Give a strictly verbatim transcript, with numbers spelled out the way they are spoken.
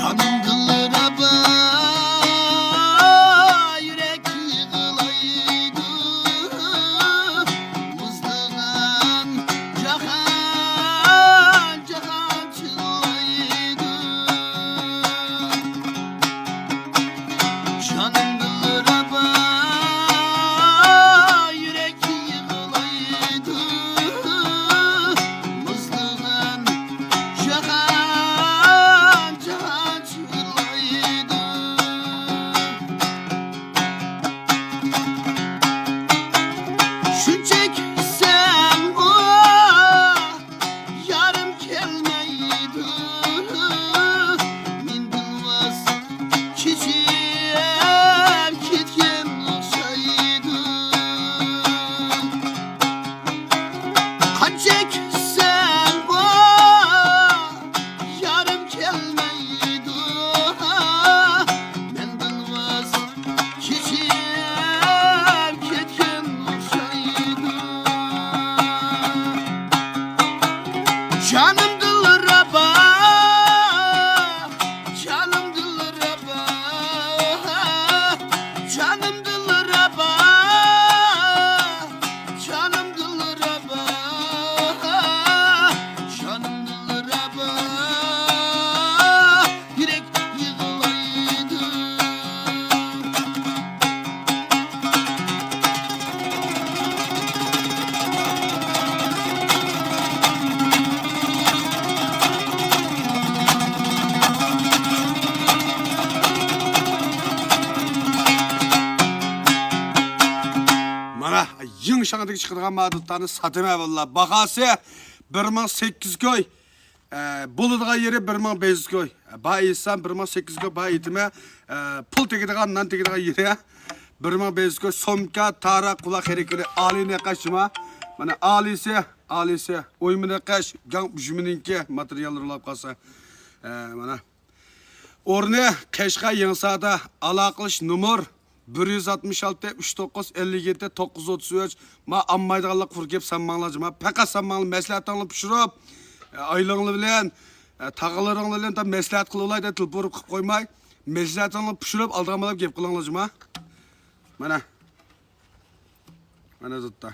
جانىم دىلرەبا، يۈرەك يىغلايدۇ، مۇزلىغان جاھان، جاھان جىللايدۇ. جانىم دىلرەبا، يۈرەك يىغلايدۇ، مۇزلىغان جاھان، جاھان جىللايدۇ. شۇنچە كۈتسەممۇ يارىم كەلمەيدۇ، مەندىن ۋاز كېچىپ كەتكەن ئوخشايدۇ. قانچە كۈتسەممۇ يارىم كەلمەيدۇ، مەندىن ۋاز كېچىپ كەتكەن ئوخشايدۇ. جانىم دىلرەبا، جانىم دىلرەبا، جانىم دىلرەبا، جانىم دىلرەبا، جانىم دىلرەبا، يۈرەك يىغلايدۇ. مانا، يېڭى شاڭدىكى چىقىدىغان ما دۇتارنى ساتىمەن، بالىلار. باھاسى بىر مىڭ سەككىز يۈز كوي. ئە، بولىدىغان يېرى بىر مىڭ بەش يۈز كوي. بار ئېيتسام، بىر مىڭ سەككىز يۈز كوي بار ئېيتىمەن. ئە، پۇل تېگىدىغان، نان تېگىدىغان يېرى. بىر مىڭ بەش يۈز كوي. سومكا، تاراق، قۇلاق خېرىدىكىنى ئالىي نەقەش جۇما. مانا، ئالىيسى، ئالىيسى. ئويما نەقەش، گاڭ ئۈجمىنىڭكى ماتېرىياللىرى بولاپ قالسا. ئە، مانا. ئورنى قەشقەر يېڭىساردا. ئالاقىلىشىش نومۇر بىر يۈز ئاتمىش ئالتە، ئۈچ توققۇز ئەللىك يەتتە، توققۇز ئوتتۇز ئۈچ. ما ئالمايدىغانلار قۇر گەپ سالماڭلار جۇما. پەقەت سالماڭلار، مەسلىھەتىڭلار پىشۇرۇپ، ئە، ئايالىڭلار بىلەن، ئە، تاغىلىرىڭلار بىلەن تا مەسلىھەت قىلىۋالاي دەپ تېلېفون قىلىپ قويماي، مەسلىھەتىڭلار پىشۇرۇپ ئالدىغان بولۇپ گەپ قىلىڭلار جۇما. مانا. مانا دۇتتا.